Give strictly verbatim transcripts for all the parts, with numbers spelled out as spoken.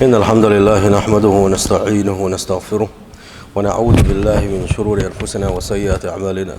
إن الحمد لله نحمده ونستعينه ونستغفره، ونعوذ بالله من شرور أنفسنا وسيئات أعمالنا.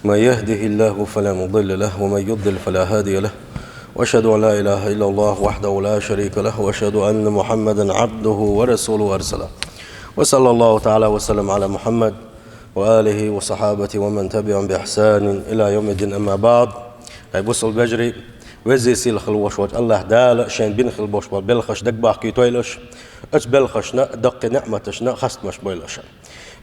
من يهده الله فلا مضل له، ومن يضلل فلا هادي له. وأشهد أن لا إله إلا الله وحده لا شريك له، وأشهد أن محمدا عبده ورسوله أرسله. وصلى الله تعالى وسلم على محمد وآله وصحابته ومن تبعهم بإحسان إلى يوم الدين، أما بعد. Ай бусалба вежарий, везза-сийлахь хила волаш волчу АллахӀ Дала шайна бина хила болуш болу белхаш дагабахкийтойла аша, оцу белхашна а, даккхий неӀматашна а хастамаш бойла аша.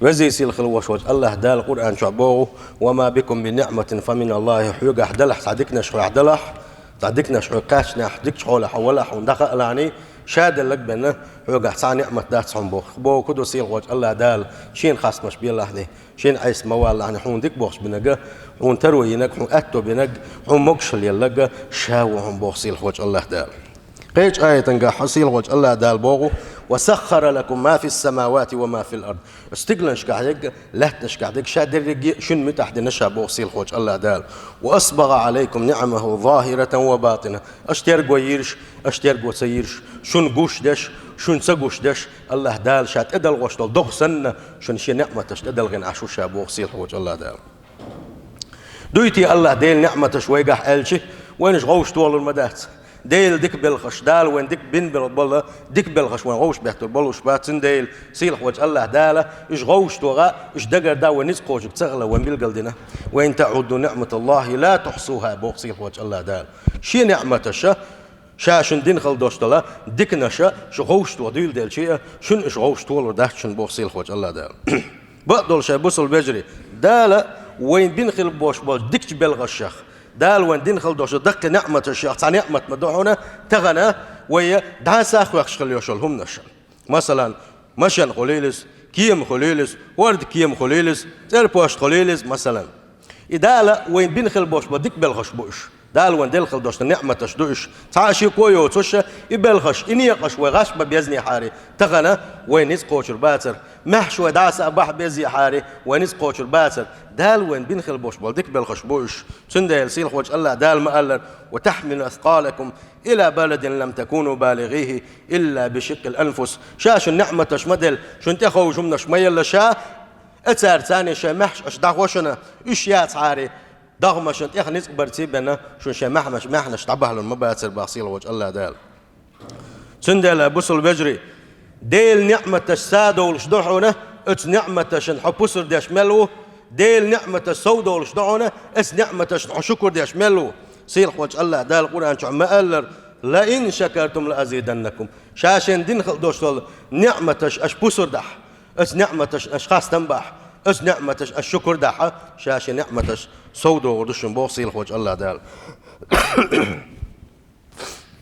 Везза-сийлахь хила волуш волчу АллахӀ Дала Къуръан чохь боху: «وما بكم من نعمة فمن الله», хьоьгахь делахь цхьа диканаш хьоьгахь делахь, цхьа диканаш хьоьга кхаьчнехь, дикачу хьолехь хьо валахь, хьуна дӀакхаьчнехь, ша делларг бен хьоьгахь цхьа а неӀмат дац хьуна боху. Бохург ду сийлахь волчу АллахӀ Дала шена хастамаш белахь а, шена Ӏеса ма валлахь а, хьуна дика бохуш бинарг, хьуна таро йинарг, хьуна аьтто бинарг, хьуна могушалла елларг ша ву хьуна боху сийлахь волчу АллахӀ Дала. Кхечу аятангахь сийлахь волчу АллахӀ Дала боху: «وسخر لكم ما في السماوات وما في الأرض». Стигланашкахь ерг а, лаьттанашкахь дерг а ша дерриге а шуна муьтӀахь дина ша боху сийлахь волчу АллахӀ Дала. «وأسبغ عليكم نعمه ظاهرة وباطنة». Аша терго йийраш, аша терго ца йийраш, шуна гуш деш, шуна ца гуш деш, АллахӀ Дала ша тӀедалгӀош долу догӀа санна, шуна шен неӀматаш тӀедалгӀина Ӏаш ву ша боху сийлахь волчу АллахӀ Дала. Дуй те АллахӀ Делан неӀматаш вайгахь аьлча, вайна уьш гӀовшаш толур ма дац. Делан дика белхаш, Дала вайна дика бина бел-, болу дика белхаш вайна гӀовшаш бетталур болуш бац, цундела сийлахь волчу АллахӀ Дала уьш гӀовшаш тоха, уьш дагардан вай ницкъ кхочург ца хилла вайна билгал дина. «وإن تعدوا نعمة الله لا تحصوها», боху сийлахь волчу АллахӀ Дала. Шен неӀматаша, ша шуна дина хила долуш долу диканаша шу гӀовшаш тоха дуьйладелча а, шуна уьш гӀовшаш толур дац шуна боху сийлахь волчу АллахӀ Дала. Бакъдолу шайн бусалба вежарий, Дала вайна бина хила болуш болчу дикачу белхашах, Дала вайна дина хила долчу даккхий неӀматашах цхьа неӀмат ма ду хьуна, тахана вай дӀаса а хоьхкуш хила йолуш йолу хӀуманаш. Масалан, машен хуьлийла иза, кема хуьлийла иза, хӀордан кема хуьлийла иза, цӀерпошт хуьлийла иза, масалан. И Дала вайна бина хила болуш болу дика белхаш бу уьш. Дала вайна делла хила долуш неӀматаш ду уьш. Цхьа а шеко йоцуш, и белхаш, и некъаш вай гӀаш бан безнехьара, тахана вай ницкъ кхочур бацара. Маьхьаш вай дӀаса а бахьа безехьара, вай ницкъ кхочур бацара. Дала вайна бина хила болуш болу дика белхаш бу уьш. Цундела сийлахь волчу АллахӀ Дала ма-аллара: «وتحملوا أثقالكم إلى بلد لم تكونوا بالغيه إلا بشق الأنفس». Ша шуна неӀматаш ма делла, шуна тӀеховша хӀуманаш ма елла ша, а цара царна шайн маьхьаш аша дӀахо шуна, уьш яцахьара, догӀмашна тӀех ницкъ барций бен, шуна шайн маьхьанаш, маьхьанаш дӀабахьалур ма бацара боху сийлахь волчу АллахӀ Дала. Цундела, бусалба вежарий, Делан неӀматаш садовлуш ду хьуна, оцу неӀматашна хьо пусар деш мел ву, Делан неӀматаш совдовлуш ду хьуна, оцу неӀматашна хьо шукур деш мел ву. Сийлахь волчу АллахӀ Дала Къуръан чохь ма-аллара: «لئن شكرتم لأزيدنكم». Ша шайна дина хила долуш долу неӀматаш аша пусар дахь, оцу неӀматашна аша хастам бахь, оцу неӀматашна аша шукур дахь, ша шен неӀматаш совдохур ду шуна боху сийлахь волчу АллахӀ Дала.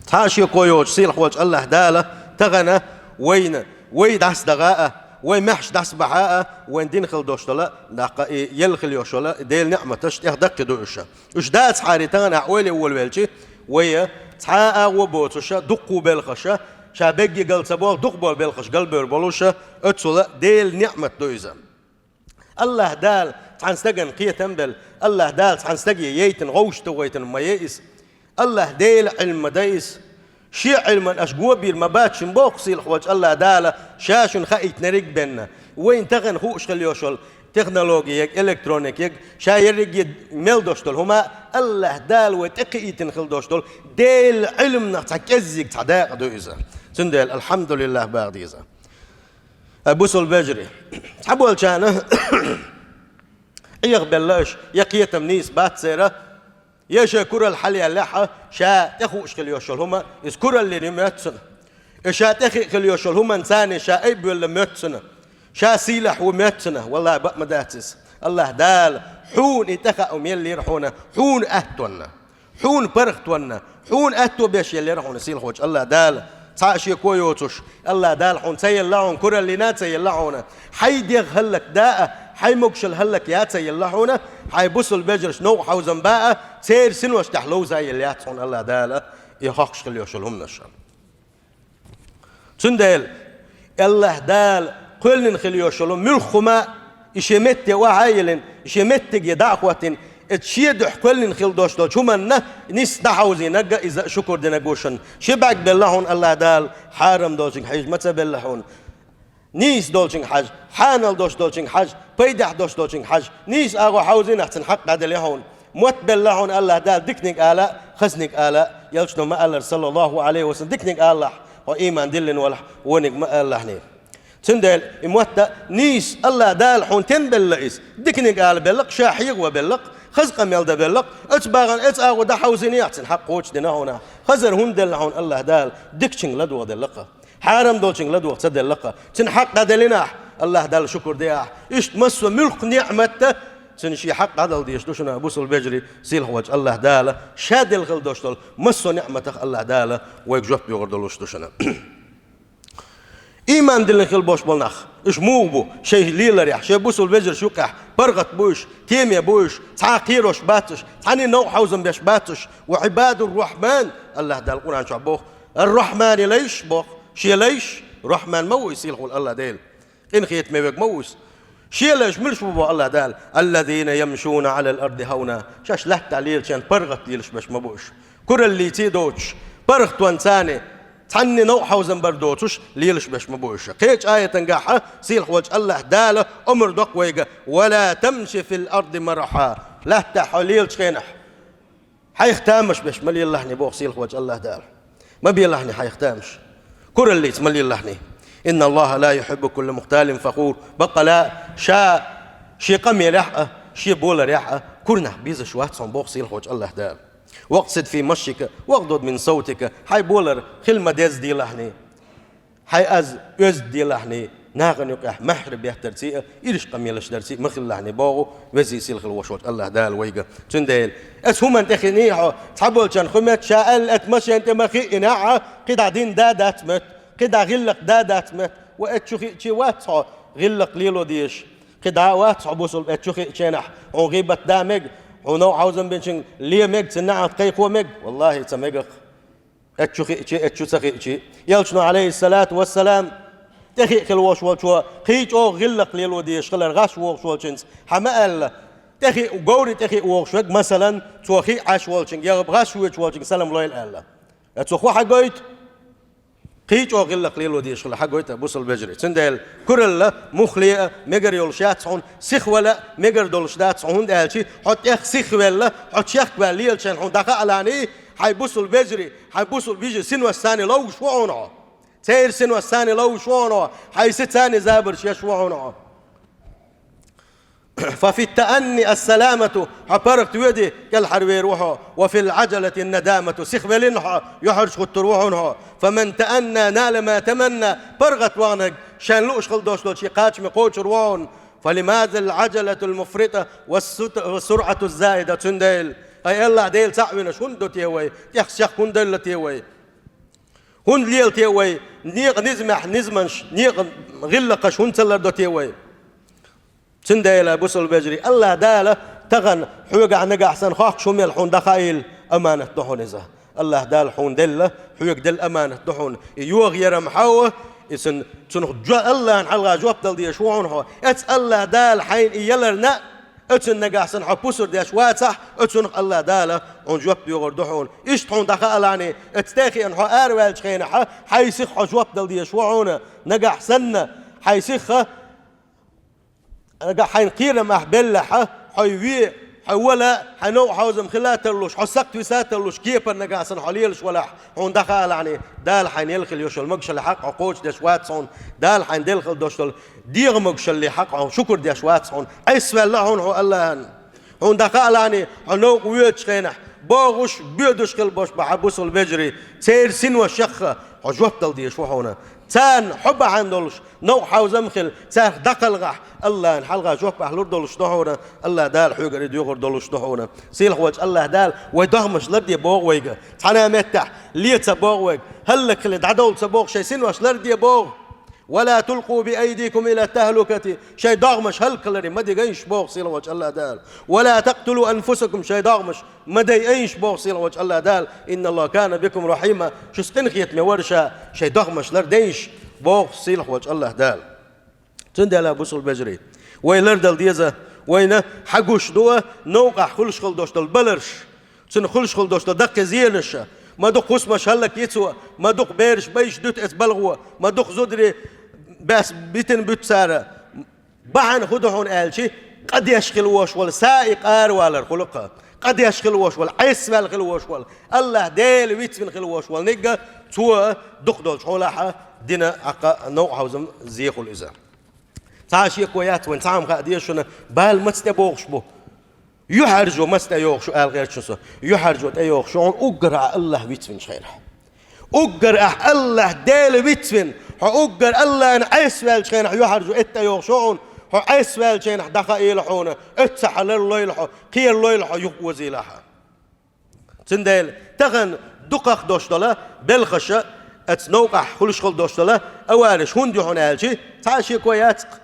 Цхьа а шеко йоцуш сийлахь волчу АллахӀ Дала тахана вайна, вай дӀасадахьа а, вай маьхьаш дӀасабахьа а, вайна дина хила долуш долу, даккха и елла хила йолуш йолу Делан неӀматаш тӀехдаккхий ду уьш. Уьш дацахьара тахана ахь ойла волавелча, вай цхьа а агӀо боцуша, дуккха а белхаша, ша бегге гал ца болу, дукха болу белхаш галбевр болуша, оццула Делан неӀмат ду иза. АллахӀ Дала цхьана стагана кхетам белла, АллахӀ Дала цхьана стаге яйтина, гӀовшаш тохийтина ма яй иза. АллахӀ Делан Ӏилма ма дай иза. Шен Ӏилман аша го бийр ма бац шуна боху сийлахь волчу АллахӀ Дала, ша шуна хаийтинарг бен. Вайна тахана хууш хила йолуш йолу технологи ерг, электроника ерг, ша ерриге мел долуш долу хӀума, АллахӀ Дала вай тӀекхиийтина хила долуш долу Делан Ӏилманах цхьа кӀеззиг цхьа дакъа ду иза. Цундела, алхьамдулиллахӀ, боху деза. Ай бусалба вежарий, цхьаболчарна Ӏехабелла аша, я кхетам нийса бац церан, я шайн куралла хьалаяллехь а, ша тӀехууш хила йолуш йолу хӀума, иза кураллина ю моьтту цунна. И ша тӀехиъ хила йолуш йолу хӀуманна царна ша айбоьлла моьтту цунна. Ша сийлахь ву моьтту цунна. ВаллахӀи, бакъ ма дац иза. АллахӀ Дала хьуна и тӀехаа хӀума еллера хьуна, хьуна аьттонна. Хьуна паргӀатонна, хьуна аьтто беш еллера хьуна сийлахь волчу АллахӀ Дала, цхьа а шеко йоцуш, АллахӀ Дала хьуна ца елла хьуна, кураллина а ца елла хьуна, хьайн дегӀ хӀаллакда а, хьайн могушалла хӀаллакъя а ца елла хьуна, хьайн бусалба вежаршна новкъа хьовзам бан а, церан синош тӀехь ловза а елла яц хьуна АллахӀ Дала, и хохкуш хила йолуш йолу хӀуманаш. Цундела АллахӀ Дала кхоьллина хила йолуш йолу муьлхха хӀума и шен метте охьа а йиллина, и шен меттиге дӀа а хӀоттийна, Эцу шен дуьхьа кхоьллина хила долуш долчу хӀуманна нийса дӀахьовзийнарг а, иза а шукур динарг ву шуна. Ши бӀаьрг белла хьуна АллахӀ Дала, хьарам долчуьнга хьежа ма ца белла хьуна. Нийса долчуьнга хьажа, хьанал долуш долчуьнга хьажа, пайдехь долуш долчуьнга хьажа. Нийса агӀо хьовзийнехь, цуьнан хьакъ дӀаделла хьуна. Мотт белла хьуна АллахӀ Дала диканиг ала а, хазаниг ала а. Элчано ма-аллара, саллаллаху Ӏалайхи ва саллам, диканиг алалахь, хьо ийман диллина валахь, вониг ма алалахьний. Цундела и мотт а нийса АллахӀ Дала хьуна тенбелла иза. Диканиг ала белла-кх, ша хьехаван белла-кх, хаза къамел дан белла-кх, оцу багӀана оцу агӀо дӀахьовзийнехь, цуьнан хьакъ кхочушдина хьуна. Хазар хӀунда делла хьуна АллахӀ Дала? Дикачуьнга ладогӀа делла-кх. Хьарам долчуьнга ладогӀа ца делла-кх. Цуьнан хьакъ дӀаделлинехь, АллахӀ Далла шукур де ахь. Иштта массо а муьлхха ниӀмат а, цуьнан шен хьакъ дӀадала дезаш ду шуна, бусалба вежарий, сийлахь волчу АллахӀ Дала, ша делла хила долуш долу массо а ниӀматах АллахӀ Дала вайга жоп доьхур долуш ду шуна. Ийман диллина хила болуш болу нах, уьш муха бу? Шайн леларехь, шайн бусалба вежаршна юкъехь паргӀат бу уьш, теме бу уьш, цхьа а кхерош бац уьш, цхьанна а новкъа хьовзам беш бац уьш. Ва Ӏибадур-Рахьман, АллахӀ Дала Къуръан чохь боху, ар-Рахьмани лайш боху, шен лайш, Рахьман ма ву и, сийлахь волу АллахӀ Дела. Къинхетаме верг ма ву иза. Шен лайш муьлш бу боху АллахӀ Дала? Аллазина ямшуна Ӏалал арди хьавна. Шаьш лаьттахь лелачарна паргӀат лелаш берш ма бу уьш. Кураллица а доцуш, паргӀатонца а, цхьанна а новкъа хьовзам бар доцуш, лелаш берш ма бу уьш. Кхечу аятангахь сийлахь волчу АллахӀ Дала омра до-кх вайга: «Ва ла тамши фил арди марахьа». Лаьттахь хьо лелачу хенахь, хьайх тамаш беш ма лелалахьний, боху сийлахь волчу АллахӀ Дала. Ма белахьний хьайх тамаш. Кураллица ма лелалахьний. «Инна Аллаха ла юхиббу кулла мухталин фахур». Баккъала, ша шен къамелехь а, шен боларехь а кура нах безаш вац хьуна, боху сийлахь волчу АллахӀ Дала. «Вакъсид фи машика, вагӀдуд мин савтика». Хьайн болар хила ма-дезза делахьний. Хьайн аз оьзда делахьний, нахана юкъехь маьхьарий беттарций а, ирча къамелаш дарций а ма хилалахьний, боху везий сийлахь волчу АллахӀ Дала вайга. Цундела, оцу хӀуманна тӀе хиъний хьо, цхьаболчарна хӀун моьтту, ша аьлла, оцу машен тӀе ма хиъинехь а, кхидӀа дин да дац моьтту, кхидӀа гӀиллакх да дац моьтту, ва оцу чу хиъча вац хьо гӀиллакх лело дезаш, кхидӀа а вац хьо бусалба оцу чу хиъча хенахь, хьуна гӀийбат да мега, хьуна новкъа хьовзам бинчуьнга ле мега, цуьнан неӀалт кхайкхо мега, валлахӀи, ца мега-кх. Оцу чу хиъча, оцу чу ца хиъча. Элчано, Ӏалайхиссалату вассалам, тӀе хиъ хила волуш волчо кхин чӀогӀа гӀиллакх лело дезаш хилар гӀаш вогӀуш волчуьнца хьан ма аьлла, тӀе хиъ, говре тӀе хиъ вогӀуш верг, масалан, цо хиъ Ӏаш волчуьнга, я гӀаш воьдуш волчуьнга салам лойла аьлла. Ткъа цо хӀун хьагойту? Кхин чӀогӀа гӀиллакх лело дезаш хилар хьагойту, бусалба вежарий. Цундела куралла муххале а мегар йолуш яц хьуна, сихвала а мегар долуш дац хьуна, хӀунда аьлча хьо тӀех сихвелла, хьо чехкаваьлла лелачарна хьуна дӀахаалахьний, хьайн бусалба вежарий, хьайн бусалба йижарий синош царний ловзуш ву хьуна хьо. Церан синош царний ловзуш ву хьуна хьо. Хьайн сица царний забарш еш ву хьуна хьо. «Фа фит таанни ас-саламату», хьо паргӀат воьдий, кӀелхьарвер ву хьо. «Ва фил Ӏаджалати ан-надамату», сихвеллина хьо, юьхьӀаьржа хӀуттур ву хьуна хьо. «Фаман таанна нала ма таманна», паргӀат вахнарг шайна лууш хила долуш долчу шен кхачаме кхочур ву хьуна. «Фалимазал Ӏаджалатул муфрита ва ссут-, ва суръатуз заида», цундела, ай, АллахӀ Дела цхьаъ винарш хӀунда до те вай? ТӀех сех хӀунда делла те вай? ХӀунда лела те вай? Некъан низамехь низамаш, некъан гӀиллакхаш хӀунда ца лардо те вай? Цундела, бусалба вежарий, АллахӀ Дала тахана хьоьгахь нагахь санна хьокхуш хӀума елла хьуна дӀахаийла, аманат ду хьуна иза. АллахӀ Дала хьуна делла, хьоьга делла аманат ду хьуна. И йогӀу яр-м хьо, и цун, цунах жо-, АллахӀана хьалха жоп дала дезаш ву хьуна хьо. Оцу АллахӀ Дала хьайна и яларна, оцунна нагахь санна хьо пусар деш вацахь, оцунах АллахӀ Дала хьуна жоп доьхур ду хьуна. Иштта хьуна дӀахаалахьний, оцу тӀе хиъна хьо араваьллачу хенахь, хьайн сиха хьо жоп дала дезаш ву хьуна. Нагахь санна хьайн сиха Нагахь хьайна кхерам ахь беллехь, хьо ве, хьо вала, хьайн новкъа хьовзам хила тарлуш, хьо сакхт виса тарлуш, кепара нагахь санна хьо лелаш валахь, хьуна дӀахаалахьний, Дала хьайна елла хила йолуш йолу могушаллин хьакъ хьо кхочушдеш вац хьуна, Дала хьайна делла хила долуш долу дегӀан могушаллин хьакъ хьо шукур деш вац хьуна, Ӏеса ваьлла хьуна хьо АллахӀана. Хьуна дӀахаалахьний, хьо новкъа воьдучу хенахь, богӀуш, боьдуш хила болуш бу хьан бусалба вежарий, церан синошех а хьо жоп дала дезаш ву хьуна. Царна хьо бахьана долуш новкъа хьовзам хила, царах дӀакхалхахь, АллахӀана хьалха жоп ахь лур долуш ду хьуна, АллахӀ Дала хьоьгара и доьхур долуш ду хьуна. Сийлахь волчу АллахӀ Дала вай догӀмаш ларде боху вайга. Цхьана а меттехь ле ца боху вайга, хӀаллакьхиле дӀадовла ца боху, шайн синош ларде боху. «Ва ла тулкъу би айдикум ила тахлукати», шайн догӀмаш хӀаллакьхиларе ма дигайша боху сийлахь волчу АллахӀ Дала. «Ва ла такътулу анфусакум», шайн догӀмаш ма дайайша боху сийлахь волчу АллахӀ Дала. «Инна Аллаха кана бикум рахьима», шуьца къинхетаме вара ша, шайн догӀмаш лардайша боху сийлахь волчу АллахӀ Дала. Цундела, бусалба вежарий, вай лардала деза Вайна хьагуш ду новкъахь хуьлуш хила долуш долу баларш, цуьнан хуьлуш хила долуш долу даккхий зенаш, ма дукха хӀусамаш хӀаллакйи цо, ма дукха бераш байш дуьту эцу балхо, ма дукха зударий баьс битина буьту цара. Бахьана хӀун ду хьуна аьлчи, къа деш хила вош волу са и къаравалар хуьлу-кх, къа деш хила вош волу, Ӏесваьлла хила вош волу, АллахӀ Дела вицвина хила вош волу нигга, цо дукха долчу хьолахь дина хьакха новкъа хьовзам зехула иза. Цхьа а шеко яц вайн, цхьа а хаа деза шуна, бала маца тӀе бохуш бу. ЮьхьӀаьржо маца тӀе йогӀуш ю, ала гӀерташ ю со. ЮьхьӀаьржо тӀе йогӀуш ю хьуна уггар ахь АллахӀ вицвинчу хенахь. Уггар ахь АллахӀ Дела вицвина, хьо уггар АллахӀна Ӏесваьллачу хенахь юьхьӀаьржо этта тӀе йогӀуш ю хьуна, хьо Ӏесваьллачу хенахь дӀахаийла хьуна, оццахь ларлойла хьо, кхералойла хьо, юхаозийла ахьа. Цундела тахана дукхах долуш долу белхаша, оцу новкъахь хуьлуш хила долуш долу авареш хӀунда ю хьуна аьлчи, цхьа а шеко яц-кх.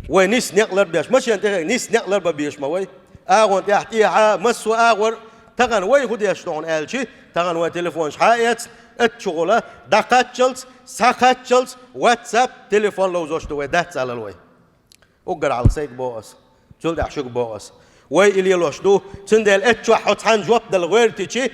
Вай нийса некъ ларбеш, машен тӀехь нийса некъ ларбан безаш ма вай. АгӀон тӀехь, тӀехьа, массо а агӀор. Тахана вай хӀун деш ду хьуна аьлчи, тахана вай телефонаш хьаэцна, оцу чухула дӀакхаччалц, схьакхаччалц, WhatsApp, телефон ловзош ду вай, дац алал вай. Уггар хьалха сайга боху аса. Цул тӀаьхьа шуьга боху аса. Вай и лелош ду, цундела оцу чохь хьо цхьаьна жоп дала гӀертичи,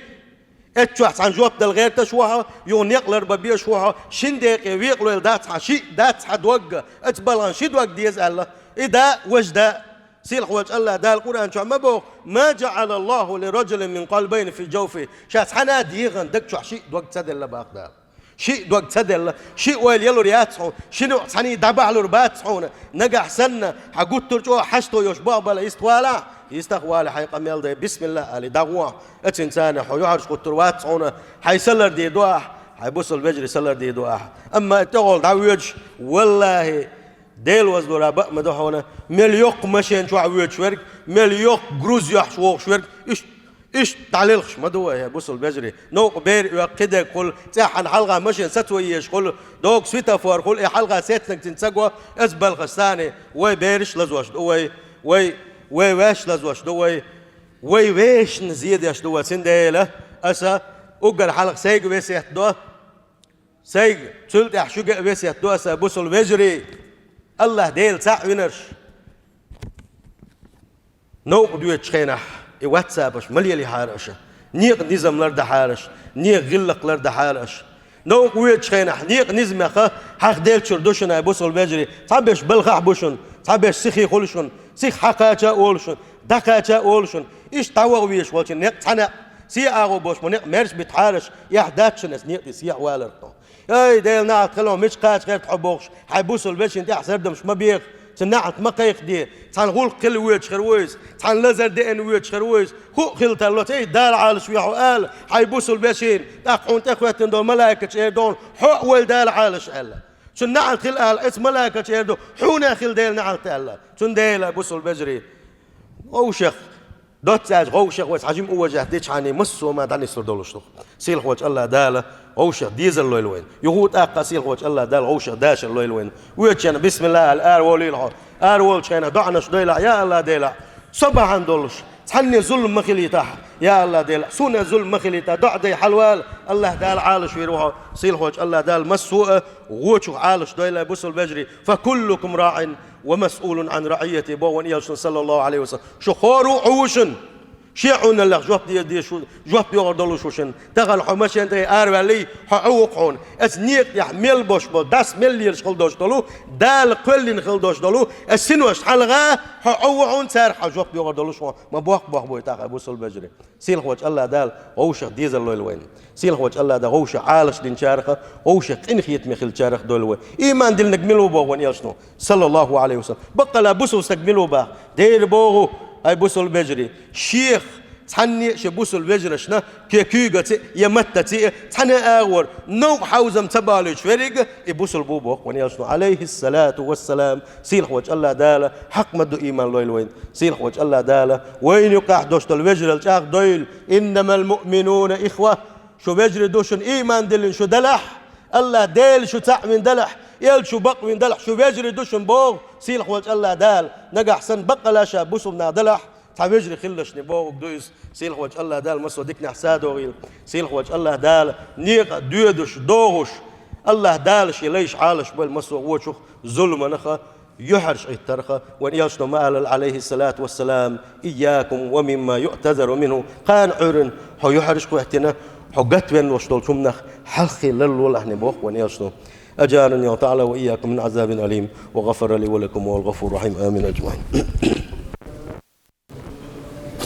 оцу чохь цхьаьна жоп дала гӀерташ ву хьо, юха некъ ларбан безаш ву хьо, шина декъе векъалойла дац хьан шиъ, дац хьан дог, оцу балхана ши дог деза аьлла. И да, важа да. Сийлахь волчу АллахӀ Дала Къуръан чохь ма боху: «Ма жаъала Аллаху ли раджулин мин къалбайни фи жавфи». Ша цхьана а дегӀан даг чохь шиъ дог ца делла боху Дала. Шиъ дог ца делла, шиъ ойла ялур яц хьуна, шина юкъа цхьаьний дӀабахьалур бац хьуна. Нагахь санна, хьан гуттар а чӀогӀа хьашто йолуш боху бала йистах валахь, йистах валахь, хьайн къамел дай, бисмиллахӀ алий, дӀагӀо. Оцу царна хьо юьхьӀаьржа гӀуттур вац хьуна, хьайн са лардийр ду ахь, хьайн бусалба вежарий са лардийр ду ахь. Амма тӀехула дӀавоьдуш, валлахӀи, Дела вазлура бакъ ма ду хьуна, мел йоккха машен чохь воьдуш верг, мел йоккха груз йохьуш вогӀуш верг, уьш, уьш дӀалелхаш ма ду вай, хьан бусалба вежарий. Новкъа бер оьху, кхидерг хуьлу, цӀеххьана хьалха машен сацо езаш хуьлу, догу светофор хуьлу, и хьалха сецнарг цуьнан ца го, оцу балхаш санна, вай бераш лазош ду вай, вай, вай ваьш лазош ду вай, вай вешан зен деш ду вай, цундела аса уггар хьалха сайга весет до. Сайга, цул тӀаьхьа шуьга а весет до аса, бусалба вежарий, АллахӀ Дела цхьаъ винарш. Новкъа доьдучу хенахь и ватсапаш ма лелийхьара аша. Некъа низам лардахьара аша, некъа гӀиллакх лардахьара аша. Новкъа воьдучу хенахь некъа низамех хьахделчуьра ду шуна, ай бусалба вежарий, цхьаберш балхахь бу шуна, цхьаберш сихе хуьлу шуна, сиха хьакхача а олу шуна, дӀакхача а олу шуна. Иштта дӀаваха везаш волчун некъ цхьаьна а, сехьа агӀо болуш бу некъ маьрша битахьара аша, эхь дац шуна аса некъа тӀе сехьа валар тхо. Ай, Делан неӀалт хуьлда хьуна, мича кхача гӀерта хьо бохуш, хьайн бусалба вешин тӀехь сардамаш ма беха, цуьнан неӀалт ма кхайкхаде, цхьана гӀуллакх хила воьдуш хир ву иза, цхьана лазар деана воьдуш хир ву иза, хӀуъа хила тарло, эй, Дала Ӏалаш ве хьо ала, хьайн бусалба вешин, тӀаккха хьуна тӀехӀоьттина долу малайкаша эр ду хьуна, хьо а вай Дала Ӏалаш аьлла. Цуьнан неӀалт хила ала, эцу малайкаша эр ду, хьуна а хила Делан неӀалт аьлла. Цундела, бусалба вежарий, вовшех доцца аьлча, гӀовшах вай цхьа жима уважать дичхьана, массо а ма дӀанислур долуш ду. Сийлахь волчу АллахӀ Дала гӀовшех дезар лойла вайна. Юха тӀаккха Сийлахь волчу АллахӀ Дала гӀовшех дашар лойла вайна. Воьдучу хенахь бисмиллахӀ аьлла, араволийла хьо. Араволучу хенахь доӀанаш дойла, я АллахӀ Дела, со бахьана долуш цхьанне зулам ма хилийтахь, я АллахӀ Дела, суна зулам ма хилийтахь, доӀа дай хьалавала, АллахӀ Дала Ӏалаш вийр ву хьо. Сийлахь волчу АллахӀ Дала массо а гӀочух Ӏалаш дойла, бусалба вежарий. «Фа куллукум раӀин ва масъулун Ӏан раӀийятихӀи», боху вайн элчано, саллаллаху Ӏалайхи ва саллам. Шу хӀора а Ӏу ву шуна. Шен Ӏуналлех жоп де-, дезаш ву, жоп йогӀур долуш ву шуна. Тахана хьо машен тӀе араваьллий, хьо Ӏу ву-кх хьуна. Аса некъа тӀехь мел бош болу, дас мел лелаш хила долуш долу, Дала кхоьллина хила долуш долу, аса синошна хьалха хьо Ӏу ву хьуна, царах хьан жоп йогӀур долуш ву. Ма боккха боху бой тӀаккха, бусалба вежарий. Сийлахь волчу АллахӀ Дала гӀовшах дезар лойла вайна. Сийлахь волчу АллахӀ Дала гӀовшах Ӏалаш динчарах, гӀовшах къинхетаме хилчарах дойла вай. Ийман диллинарг мила ву боху вайн элчано, саллаллаху Ӏалайхи ва саллам. Баккъала бусалба стаг мила ву баха? Дера боху, ай бусалба вежарий, шех цхьанне а шен бусалба вежаршна, кхе куьйгаца а, я маттаца а, цхьана а агӀор новкъа хьовзам ца балуьйтуш верг, и бусалба ву боху вайн элчано, Ӏалайхиссалату вассалам. Сийлахь волчу АллахӀ Дала хьакъ ма ду ийман лойла вайна. Сийлахь волчу АллахӀ Дала вайна юкъахь долуш долу вежаралла чӀагӀдойла: «Иннамал муъминуна ихва». Шу вежарий ду шуна, ийман диллина шу делахь, АллахӀ Дела шу цхьаъ вина делахь, элча шу бакъ вина делахь, шу вежарий ду шуна боху Сийлахь волчу АллахӀ Дала. Нагахь санна баккъала ша бусалба нах делахь, цхьа вежарий хилалаш бохург ду иза. Сийлахь волчу АллахӀ Дала массо а диканехь садогӀийла. Сийлахь волчу АллахӀ Дала некъа доьдуш, догӀуш, АллахӀ Дала шен лайш Ӏалаш бойла массо а вочух, зуламанах, ЮьхьӀаьржа Ӏиттарх, вайн элчано ма аьллал, Ӏалайхи ссалату вассалам: «Ийякум ва мимма юӀтазару минху». Кхана Ӏуьйранна хьо юьхьӀаьржа хетийна, хьо гатвенна волуш долчу хӀуманах хьалххе ларлолахь, боху вайн элчано. أجارني الله تعالى وإياكم من عذاب أليم، وغفر لي ولكم، وهو الغفور الرحيم. آمين أجمعين.